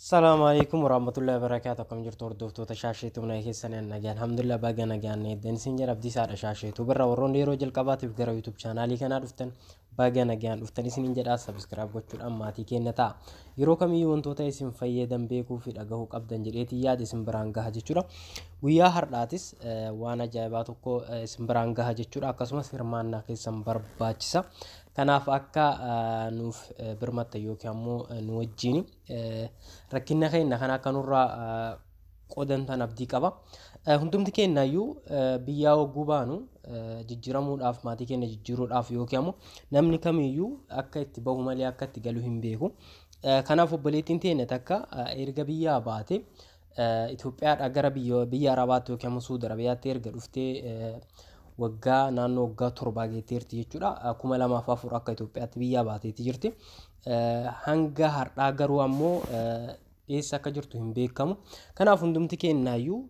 Salaamu alaikum warahmatullahi wabarakatuh. Akkam jirtu hordoftoota Shaasheetu mana keessanii nagaan alhamdulillah baga nagaan eeddan isin jedha Abdiisaadha Shaasheetu birra warroonni yeroo jalqabaatiif gara YouTube chaanaalii kanaa dhuftan baga nagaan dhuftan isiniin jedha subscribe gochuudhaan maatii keenya ta'a. Yeroo kamiyyuu wantoota isin fayyadan beekuu fi dhagahuu qabdan jedheetii yaada isin biraan gaha jechuudha. Guyyaa har'aatis waan ajaa'ibaa tokko isin biraan gaha jechuudha. Akkasumas hirmaannaa keessan barbaachisa. Kanaaf akka nuuf birmattan yookiin ammoo nu wajjin rakkina keenya kana akka nurraa qodantan abdii qaba. Hundumti keenyaayyuu biyyaa hogguu baanu jijjiiramuudhaaf maatii keenya jijjiiruudhaaf yookiin ammoo namni kamiyyuu akka itti bahu malee akka itti galu hin beeku. Kanaaf obboleettiin teenya takka erga biyyaa baate Itoophiyaadhaa gara biyya Arabaatti yookiin ammoo Suudi Arabiyaatti erga dhuftee waggaa naannoo waggaa 7 geetteerti jechuudha. 2004 akka Itoophiyaatti biyyaa baateetti jirti. Hanga har'aa garuu ammoo eessa akka jirtu hin beekamu. Kanaaf hundumti keenyaayyuu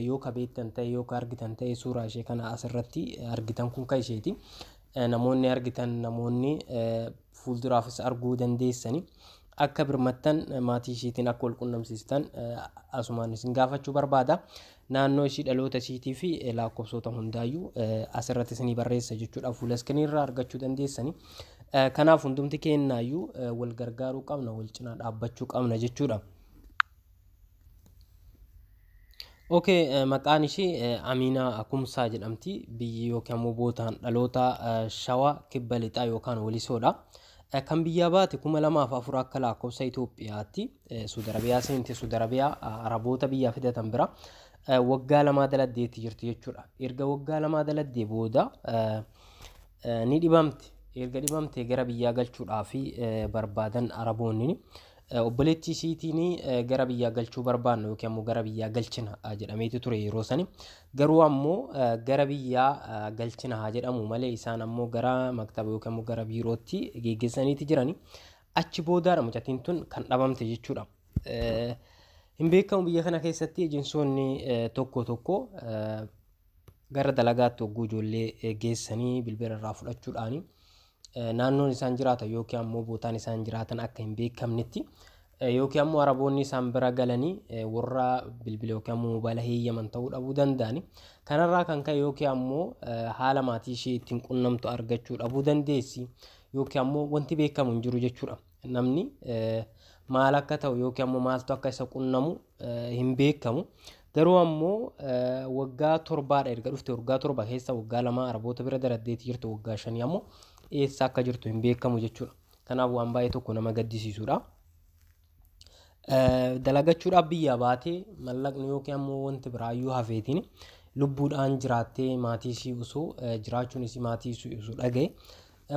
yoo ka beektan ta'e yoo ka argitan ta'e suuraa ishee kana asirratti argitan kun ka isheeti. Namoonni argitan namoonni fuulduraafis arguu dandeessani. Akka birmattan maatii isheetiin akka wal qunnamsiistan asumaan isin gaafachuu barbaada. Naannoo ishii dhaloota ishiitii fi lakkoofsota hundaayyuu asirratti isinii barreessa jechuudha. Fuula iskiriinirraa argachuu dandeessani. Kanaaf hundumti keenyaayyuu wal gargaaruu qabna, wal cinaa dhaabbachuu qabna jechuudha. Okay, maqaan ishii Amiinaa Kumsaa jedhamti. Biyyi yookiin ammoo bootaan dhaloota Shawaa Kibba Lixaa yookaan Walisoodha. Kan biyyaa baate 2004 akka lakkoofsa Itoophiyaatti Suudi Arabiyaa seente. Suudi Arabiyaa Araboota biyyaa fidatan bira waggaa 2 daladdeetti jirti jechuudha. Erga waggaa 2 daladdee booda ni dhibamte. Erga dhibamte gara biyyaa galchuudhaaf barbaadan Araboonni. Obboleettii isiitiin gara biyyaa galchuu barbaanna yookiin ammoo gara biyyaa galchina jedhameeti ture yeroo sani. Garuu ammoo gara biyyaa galchina haa jedhamu malee isaan ammoo gara maktaba yookiin ammoo gara biirootti geggeessaniiti jirani. Achi boodaadha mucattiin tun kan dhabamte jechuudha. Hin beekamu biyya kana keessatti ejensoonni tokko tokko gara dalagaatti hogguu ijoollee geessanii bilbila irraa fudhachuudhaani naannoon isaan jiraatan yookiin ammoo bootaan isaan jiraatan akka hin beekamnetti yookiin ammoo Araboonni isaan bira galanii warra bilbila yookiin ammoo moobaayila heeyyaman ta'uu dhabuu danda'ani. Kanarraa kan ka'e yookiin ammoo haala maatii ishee ittiin qunnamtu argachuu dhabuu dandeessi yookiin ammoo wanti beekamu hin jiru jechuudha. Namni maal akka ta'u yookiin ammoo maaltu akka isa qunnamu hin beekamu. Garuu ammoo waggaa 7dha erga dhufte waggaa 7 keessa waggaa 2 Araboota bira daraddeetti jirtu waggaa 5 ammoo eessa akka jirtu hin beekamu jechuudha. Kanaaf waan baay'ee tokko nama gaddisiisudha. Dalagachuudhaaf biyyaa baatee mallaqni yookiin ammoo wanti biraayyuu hafeetiin lubbuudhaan jiraattee maatii ishii osoo jiraachuun isii maatii ishii osoo dhagaye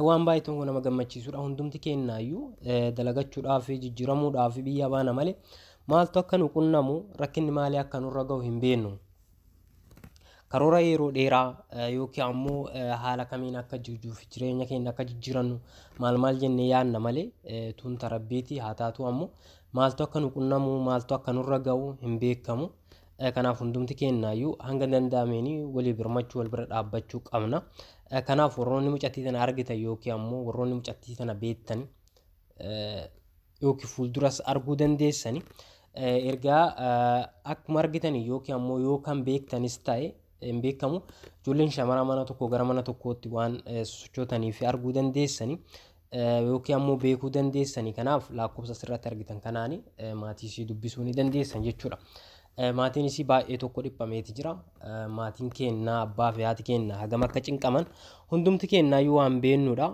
waan baay'ee tokko nama gammachiisudha. Hundumti keenyaayyuu dalagachuudhaaf jijjiiramuudhaaf biyyaa baana malee maaltu akka nu qunnamu rakkinni maalii akka nurra gahu hin beeknu. Karoora yeroo dheeraa yookiin ammoo haala kamiin akka jiruuf jireenya keenya akka jijjiirannu maal maal jennee yaadna malee tun tarabbeetii haa taatu ammoo maaltu akka nu qunnamu maaltu akka nurra gahu hin beekamu. Kanaaf hundumti keenyaayyuu hanga danda'ameen walii birmachuu wal bira dhaabbachuu qabna. Kanaaf warroonni mucattii tana argitan yookiin ammoo warroonni mucattii tana beektan yookiin fuulduras arguu dandeessani. Ergaa akkuma argitan yookiin ammoo yoo kan beektanis ta'e hin beekamu ijoolleen shamaraa mana tokko gara mana tokkootti waan sochootanii fi arguu dandeessani yookiin ammoo beekuu dandeessani. Kanaaf lakkoofsa asirratti argitan kanaani maatii ishii dubbisuu ni dandeessan jechuudha. Maatiin ishii baay'ee tokko dhiphameeti jira. Maatiin keenya abbaa fi haati keenya hagam akka cinqaman hundumti keenyaayyuu waan beennudha.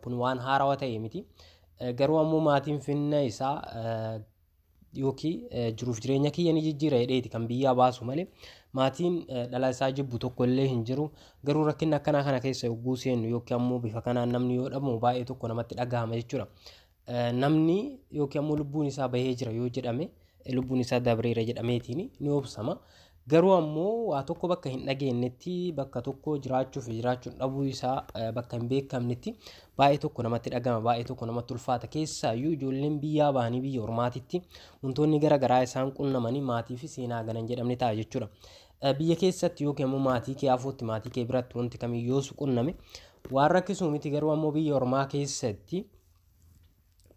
Kun waan haarawaa ta'e miti. Garuu ammoo maatiin finna isaa yookiin jiruuf jireenya kiyya ni jijjiira jedheeti kan biyyaa baasu malee maatiin dhala isaa jibbu tokko illee hin jiru. Garuu rakkinni akkanaa kana keessa yogguu seennu yookiin ammoo bifa kanaan namni yoo dhabamu baay'ee tokko namatti dhagahama jechuudha. Namni yookiin ammoo lubbuun isaa bahee jira yoo jedhame lubbuun isaa dabreera jedhameetiin ni obsama. Garuu ammoo waa tokko bakka hin dhageenyetti bakka tokko jiraachuu fi jiraachuun dhabuu isaa bakka hin beekamnetti baay'ee tokko namatti dhagama baay'ee tokko namatti ulfaata. Keessaayyuu ijoolleen biyyaa bahanii biyya ormaatitti wantoonni gara garaa isaan qunnamanii maatii fi seenaa ganan jedhamne ta'a jechuudha. Biyya keessatti yookiin ammoo maatii kee afootti maatii kee biratti wanti kamiyyuu yoo qunname waan rakkisuu miti garuu ammoo biyya ormaa keessatti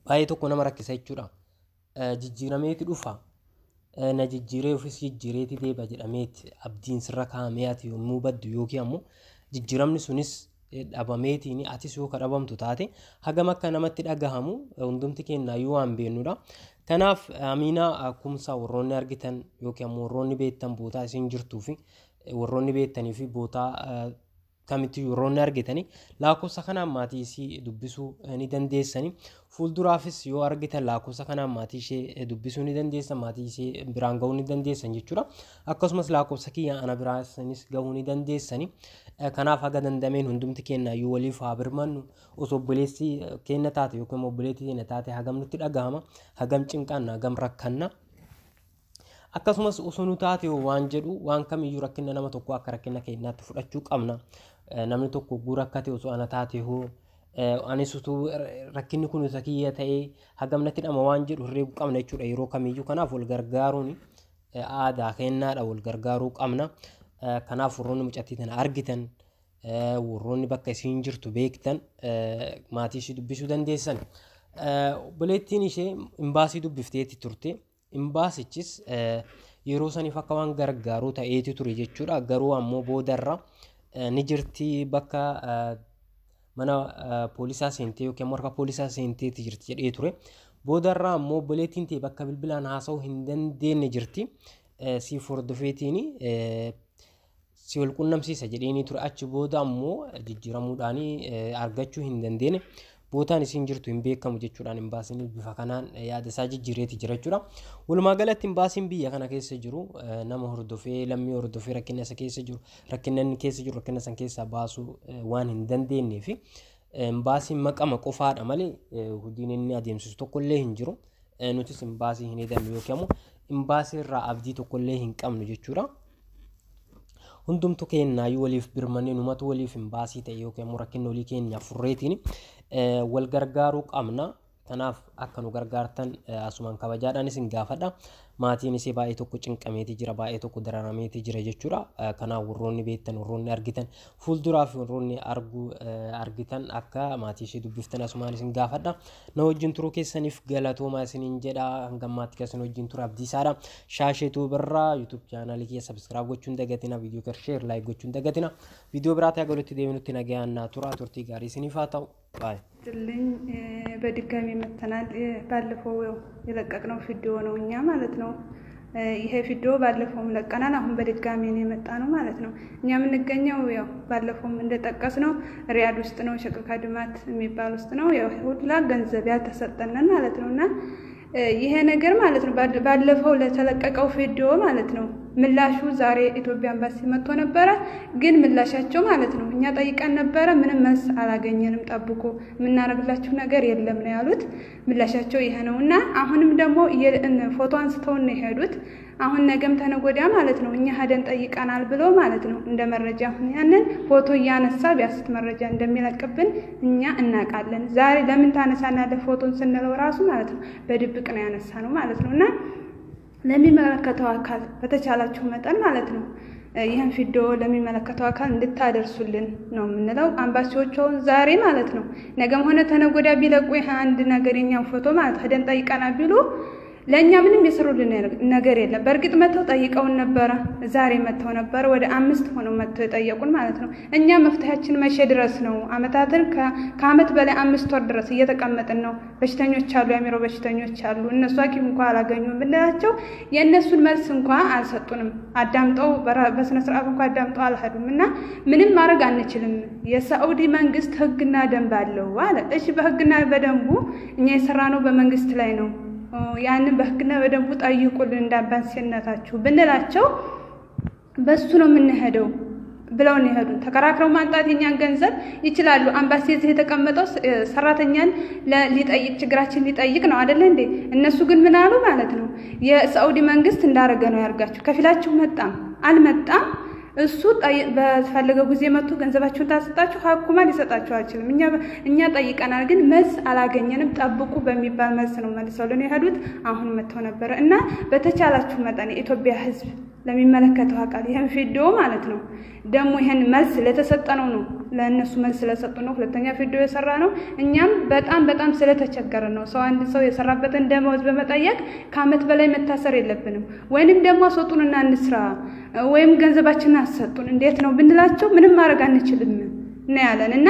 baay'ee tokko nama rakkisa jechuudha. Jijjiirameeti dhufa. Na jijjiiree ofis jijjiireeti deeba jedhameeti abdiin sirra kaa'amee ati yommuu baddu yookiin ammoo jijjiiramni sunis dhabameetiin atis yoo kadhabamtu taate hagam akka namatti dhagahamu hundumti keenyaayyuu waan beeknudha. Kanaaf Amiinaa Kumsaa warroonni argitan yookiin ammoo warroonni beektan bootaa isin jirtuu fi warroonni beektanii fi bootaa kamitti warroonni argitanii lakkoofsa kanaan maatii isii dubbisuu ni dandeessani. Fuulduraafis yoo argitan lakkoofsa kanaan maatii ishee dubbisuu ni dandeessan, maatii ishee biraan gahuu ni dandeessan jechuudha. Akkasumas lakkoofsa kiyya ana biraanis gahuu ni dandeessani. Kanaaf haga dandameen hundumti keenyaayyuu waliif haa birmannu. Osoo obboleessi keenya taate yookiin obboleettii keenya taate hagam nutti dhagahama, hagam cinqanna, hagam rakkanna. Akkasumas osoo nu taate waan jedhu waan kamiyyuu rakkina nama tokko akka rakkina keenyaatti fudhachuu qabna. Namni tokko hogguu rakkate osoo ana taate hoo anis utuu rakkinni kun isa kiyya ta'ee hagam natti dhama waan jedhu herreeguu qabna jechuudha yeroo kamiyyuu. Kanaaf wal gargaaruun aadaa kennaadha, wal gargaaruu qabna. Kanaaf warroonni mucattii tana argitan, warroonni bakka isiin jirtu beektan maatii ishee dubbisuu dandeessan. Obboleettiin ishee imbaasii dubbifteetti turte. Imbaasichis yeroo saniif akka waan gargaaruu ta'eeti ture jechuudha. Garuu ammoo boodarra ni jirti bakka mana poolisaa seentee yookiin ammoo harka poolisaa seenteeti jirti jedhee ture. Boodarra ammoo obboleettiin ta'e bakka bilbilaan haasa'uu hin dandeenye jirti. Siif hordofeetiin si wal qunnamsiisa jedheenii ture. Achi booda ammoo jijjiiramuudhaan argachuu hin dandeenye. Bootaan isiin jirtu hin beekamu jechuudhaan imbaasiin bifa kanaan yaada isaa jijjiireeti jira jechuudha. Walumaa galatti imbaasiin biyya kana keessa jiru nama hordofee, lammii hordofee rakkina isa keessa jiru, rakkina inni keessa jiru rakkina san keessaa baasuu waan hin dandeenyee fi imbaasiin maqama qofaadha malee hojiin inni adeemsisu tokkollee hin jiru. Nutis imbaasii hin eegannu yookiin ammoo imbaasii irraa abdii tokkollee hin qabnu jechuudha. Hundumtu keenyaayyuu waliif birmannee numatu waliif imbaasii ta'e yookiin ammoo rakkina olii keenya furreetiin wal gargaaruu qabna. Kanaaf akka nu gargaartan asumaan kabajaadhaan isin gaafadha. Maatiin isee baay'ee tokko cinqameeti jira, baay'ee tokko dararameeti jira jechuudha. Kanaaf warroonni beektan, warroonni argitan, fuulduraaf warroonni arguu argitan akka maatii ishee dubbiftan asumaan isin gaafadha. Na wajjin turuu keessaniif galatoomaa isiniin jedha. Hanga ammaatti kan isin wajjin ture Abdiisaadha. Shaasheetuu birraa YouTube chaanaalii kiyya subscribe gochuun dagatina, viidiyoo kee share like gochuun dagatina. Viidiyoo biraa ta'e walitti deebinutti nagayaan naa tura. Turtii gaarii isiniif haa ta'u. Bye. ጥልኝ በድጋሚ መተናል። ባለፈው የለቀቅነው ቪዲዮ ነው እኛ ማለት ነው። ይሄ ቪዲዮ ባለፈውም ለቀናል። አሁን በድጋሚ ነው የመጣ ነው ማለት ነው። እኛ የምንገኘው ያው ባለፈውም እንደጠቀስ ነው ሪያድ ውስጥ ነው፣ ሸቅል ካድማት የሚባል ውስጥ ነው። ያው ሁላ ገንዘብ ያልተሰጠነን ማለት ነው። እና ይሄ ነገር ማለት ነው ባለፈው ለተለቀቀው ቪዲዮ ማለት ነው ምላሹ ዛሬ ኢትዮጵያ ኤምባሲ መጥቶ ነበረ። ግን ምላሻቸው ማለት ነው እኛ ጠይቀን ነበረ፣ ምንም መልስ አላገኘንም። ጠብቁ፣ የምናደርግላችሁ ነገር የለም ነው ያሉት። ምላሻቸው ይሄ ነው። እና አሁንም ደግሞ ፎቶ አንስተውን ነው የሄዱት። አሁን ነገም ተነገ ወዲያ ማለት ነው እኛ ሄደን ጠይቀናል ብሎ ማለት ነው እንደ መረጃ አሁን ያንን ፎቶ እያነሳ ቢያስት መረጃ እንደሚለቅብን እኛ እናውቃለን። ዛሬ ለምን ታነሳናለህ ፎቶን ስንለው ራሱ ማለት ነው በድብቅ ነው ያነሳ ነው ማለት ነው። እና ለሚመለከተው አካል በተቻላችሁ መጠን ማለት ነው ይህን ቪዲዮ ለሚመለከተው አካል እንድታደርሱልን ነው የምንለው። አምባሲዎቹ አሁን ዛሬ ማለት ነው ነገም ሆነ ተነገ ወዲያ ቢለቁ ይህ አንድ ነገር የኛን ፎቶ ማለት ሄደን ጠይቀናል ቢሉ ለእኛ ምንም የሰሩልን ነገር የለም። በእርግጥ መጥተው ጠይቀውን ነበረ። ዛሬ መጥተው ነበረ። ወደ 5 ሆነው መጥተው የጠየቁን ማለት ነው። እኛ መፍትሄያችን መቼ ድረስ ነው? አመታትን ከአመት በላይ 5 ወር ድረስ እየተቀመጥን ነው። በሽተኞች አሉ፣ የአእምሮ በሽተኞች አሉ። እነሱ ሐኪም እንኳ አላገኙም ብንላቸው የእነሱን መልስ እንኳ አልሰጡንም። አዳምጠው በስነ ስርዓት እንኳ አዳምጠው አልሄዱም። እና ምንም ማድረግ አንችልም። የሳዑዲ መንግስት ህግና ደንብ አለው አለ። እሺ በህግና በደንቡ እኛ የሰራነው በመንግስት ላይ ነው። ያንን በህግና በደንቡ ጠይቁልን እንዳባንሲነታችሁ ብንላቸው በሱ ነው የምንሄደው ብለው ነው የሄዱን። ተከራክረው ማምጣት የኛን ገንዘብ ይችላሉ። አምባሲ እዚህ የተቀመጠው ሰራተኛን ሊጠይቅ ችግራችን ሊጠይቅ ነው አይደለ እንዴ? እነሱ ግን ምን አሉ ማለት ነው የሳዑዲ መንግስት እንዳረገ ነው ያርጋችሁ። ከፊላችሁ መጣም አልመጣም እሱ በፈለገው ጊዜ መጥቶ ገንዘባችሁን ታሰጣችሁ ሀኩማ ሊሰጣችሁ አይችልም። እኛ ጠይቀናል ግን መልስ አላገኘንም። ጠብቁ በሚባል መልስ ነው መልሰውልን የሄዱት። አሁን መጥተው ነበረ። እና በተቻላችሁ መጠን የኢትዮጵያ ህዝብ ለሚመለከተው አካል ይህን ቪዲዮ ማለት ነው። ደግሞ ይህን መልስ ለተሰጠነው ነው፣ ለእነሱ መልስ ስለሰጡ ነው። ሁለተኛ ቪዲዮ የሰራ ነው። እኛም በጣም በጣም ስለተቸገረ ነው። ሰው አንድ ሰው የሰራበትን ደመወዝ በመጠየቅ ከዓመት በላይ መታሰር የለብንም። ወይንም ደግሞ አስወጡንና እንስራ ወይም ገንዘባችንን አሰጡን እንዴት ነው ብንላቸው ምንም ማድረግ አንችልም ነው ያለን። እና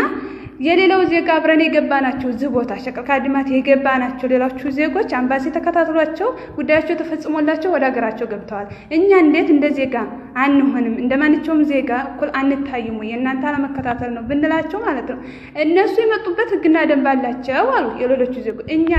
የሌላው ዜጋ አብረን የገባ ናቸው፣ እዚህ ቦታ ሸቀል ካድማት የገባ ናቸው። ሌሎቹ ዜጎች አምባሲ ተከታትሏቸው ጉዳያቸው ተፈጽሞላቸው ወደ ሀገራቸው ገብተዋል። እኛ እንዴት እንደ ዜጋ አንሆንም? እንደ ማንኛውም ዜጋ እኩል አንታይም ወይ? የእናንተ አለመከታተል ነው ብንላቸው ማለት ነው፣ እነሱ የመጡበት ሕግና ደንብ አላቸው አሉ የሌሎቹ ዜጎች እኛ